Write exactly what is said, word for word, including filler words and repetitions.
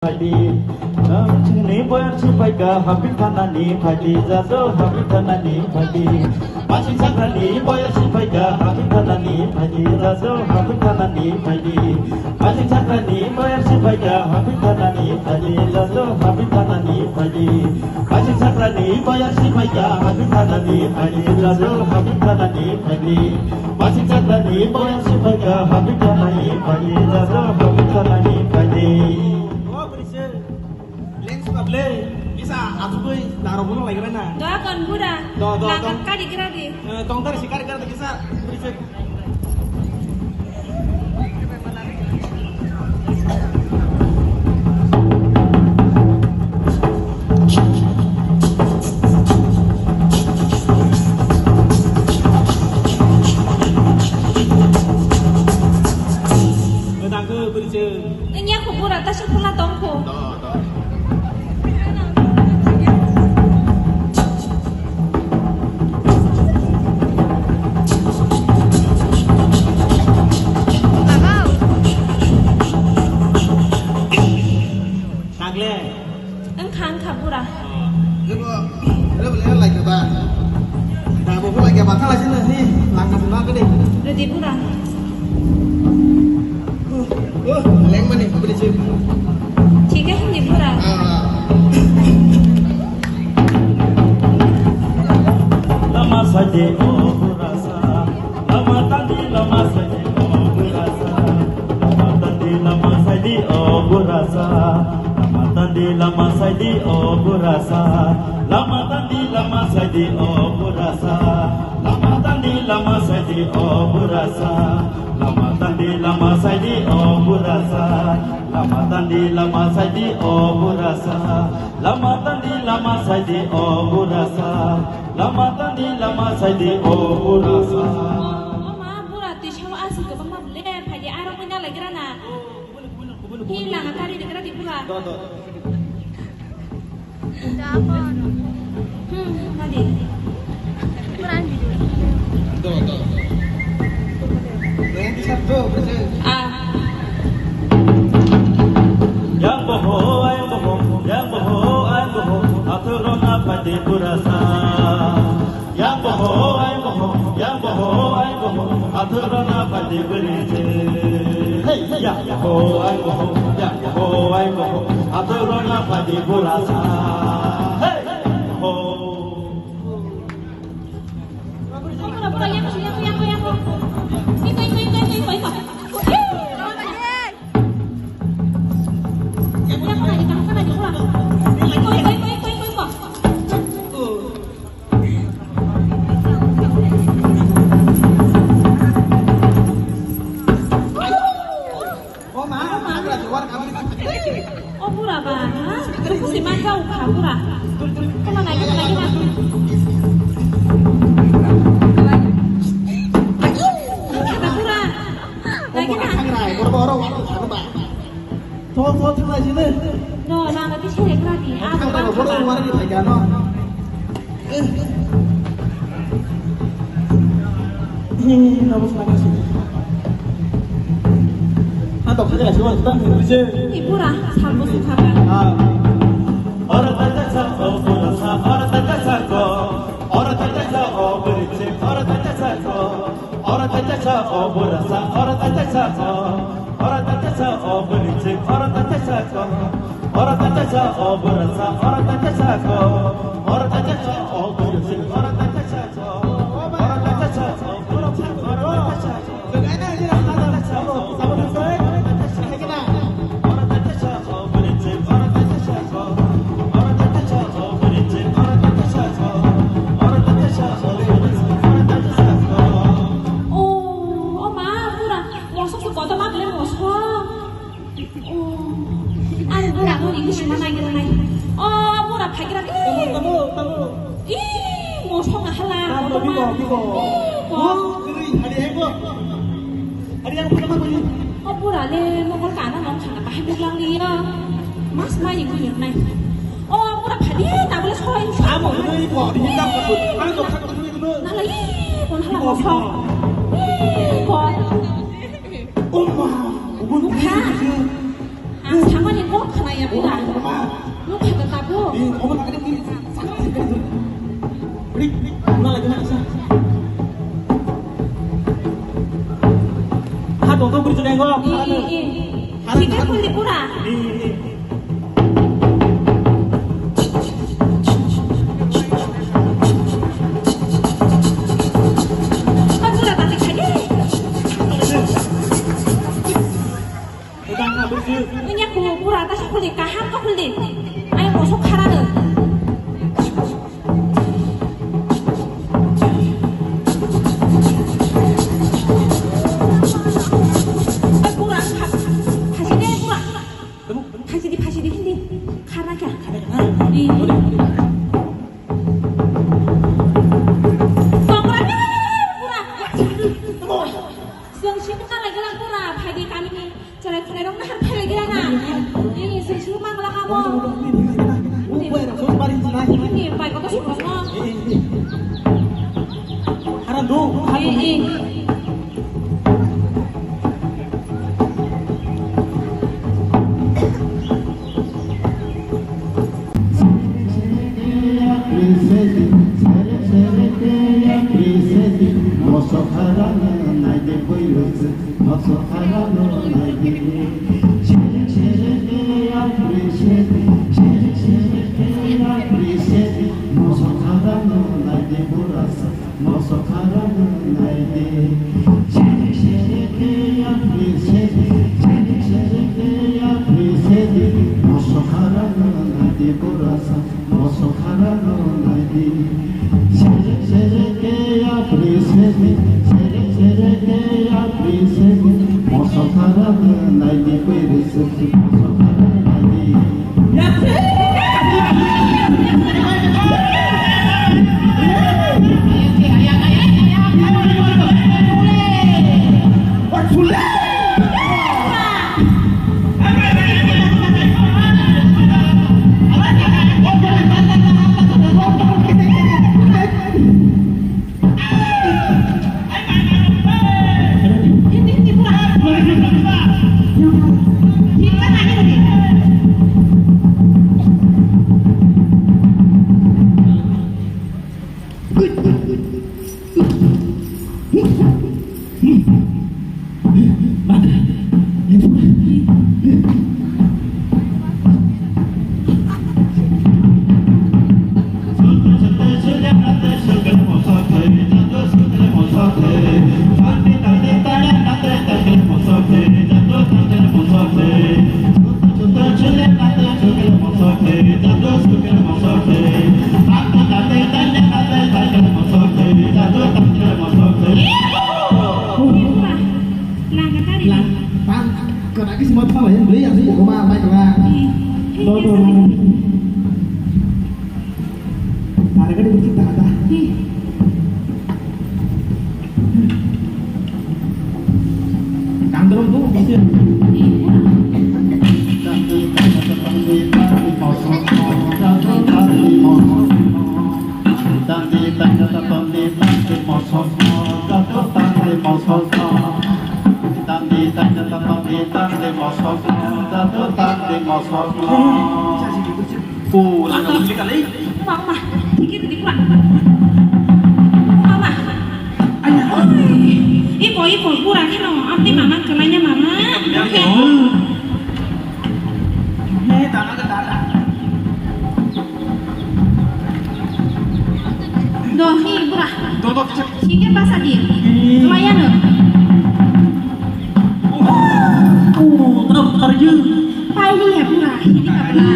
Phaidi, chini boyar si phaika, hapik thanani phaidi, jajo hapik thanani phaidi. Masing sakrani boyar si phaika, hapik thanani phaidi, jajo hapik thanani phaidi. Masing sakrani boyar si phaika, hapik thanani phaidi, jajo hapik thanani phaidi. Masing sakrani boyar si phaika, hapik thanani phaidi, jajo hapik thanani phaidi. Masing sakrani boyar si phaika, hapik thanani phaidi, jajo hapik thanani phaidi. Lens ba ble, bisa asugui daro bono lagi na. Doa kon bura. Do, do, do. Lakat kari kira di. Eh, tong tari si kari kira di kisa, beri cek. Dangke beri cek. Ini aku bura tasik pula tongku. Do, do. Tagle. Wngkha, wngkha, bura. Lebo, lebo, lebo, like ba. Dabo ko like ba, kala sini, ni, langka sini, langka deh. Redi, bura. Oh, lengmani, beri cek. Thik hai, hindi pura. Ah. Lama saide o burasa, lama tandi lama saide o burasa, lama tandi lama saide o burasa, lama tandi lama saide o burasa, lama tandi lama saide o burasa, lama tandi lama saide o burasa. Lama tandi lama saidi o burasa, lama tandi lama saidi o burasa, lama tandi lama saidi o burasa, lama tandi lama saidi o burasa. O ma, bura twi sao aswk kwbangma le phaidi, aro wngna lai gra na. Hi lama tari de gra di bura. Do, do. Hmm, tadi. Kurang video. Do, do. Yang bisa do, bisa. Ah. Yang boho, yang boho, yang boho, yang boho, aturona padi burasa. Yang boho, yang boho, yang boho, yang boho, aturona padi burasa. Hey, yang boho, yang boho, yang boho, yang boho, aturona padi burasa. Hey, yang boho. O ma, hagra juar kami. O bura ba, ha? Chuku si man jau kha bura. Kena nai, kena nai, kena. Kena bura. Nai, kena. Hagra, bura ba, oro, oro, oro ba. Tho, tho, thanglai sini. No, lama ti sini kena di. Ah, thanglai, bura ba, oro, oro, oro, oro. Eh, eh, nabo sana kasi. Ah, to khaja kasi, wah, kita ni je. Ni bura, sambo sukha ba. Ah. Ora ta ta sa, o bura sa, ora ta ta sa ko. Ora ta ta sa, o buri che, ora ta ta sa ko. Ora ta ta sa, o bura sa, ora ta ta sa ko. Ora ta ta sa, o buri che, ora ta ta sa ko. Ora ta ta sa, o bura sa, ora ta ta sa ko. Ora ta ta sa, o buri che, ora ta ta sa ko. Ora ta ta sa, o buri che, ora ta ta sa ko. Ora ta ta sa, o buri che, ora ta ta sa ko. Oh, oh ma, bura, mosok se kotor ma bele mosok. Oh, ani bura no ini sima nai kira nai. Oh, bura phai kira. Tamo, tamo, tamo. Ih, mosok na hala. Tamo, kotor ma. Bibo, bibo. Ih, bo. Oh, ini, hari, hari, bo. Hari yang pertama, bo, ini. Oh, bura le, mokol kana nong khana bahai buklang liya. Mas mai ini nai. Oh, bura phadi, tabule soi. Amo, ini, ini, bo, ini, tak, tak, tak, tak, tak. Nala, ih, kon hala mosok. Ih, kon. Oh, ma, ubun, ubun, ubun. Ang samani kok khna ya pura. Nung kha ta tabuk. Ni omo ta kani ni. Rik, rik, na lagi na sa. Ha, tong tong beri sudah enggak? I, i, i. Hari, Sini hari. Pun di pura. I, i. Kan pura tadi kade. Udah nggak beri. Ini aku pura atas aku di kaham aku di. Ayo masuk karang. Eh, pura, pha-, phasi de, pura. Phasi di, phasi di, hindi. Khara kya? Di. Pura, pura. Song sing kala gala pura, phai di kami ni. Chwrai khwlairok nahar khailai gila na. Ni sui sui mang la kamo. Ni pai ko to sung mo. Ni. Mosok harano naidi. Sherek sherek ke ya puri sherek, sherek sherek ke ya puri sherek. Mosok harano naidi burasa, mosok harano naidi. Sherek sherek ke ya puri sherek, sherek sherek ke ya puri sherek. Mosok harano naidi burasa. Mosok harano naidi. Sherek sherek ke ya puri sherek, sherek sherek ke ya puri sherek. Mosok harano naidi puri sherek, mosok harano naidi. Lang, tang, kena kisi mau tahu ya, beli yang sih, gua mah, baik lah. Tuh, tuh, tuh. Tara ka diberi kita kata. Kandrong tuh, bisa. Pulang ke beli kali. Mama, tiket di pulang. Mama. Oi, ipo, ipo, pura keno, abdi mama kelanya mama. Oke. Dohi, pura. Dodo, cek. Tiket basa di. Lumayan. Oh, oh, terus, terus. Pai ni ya pura, ini ka pura.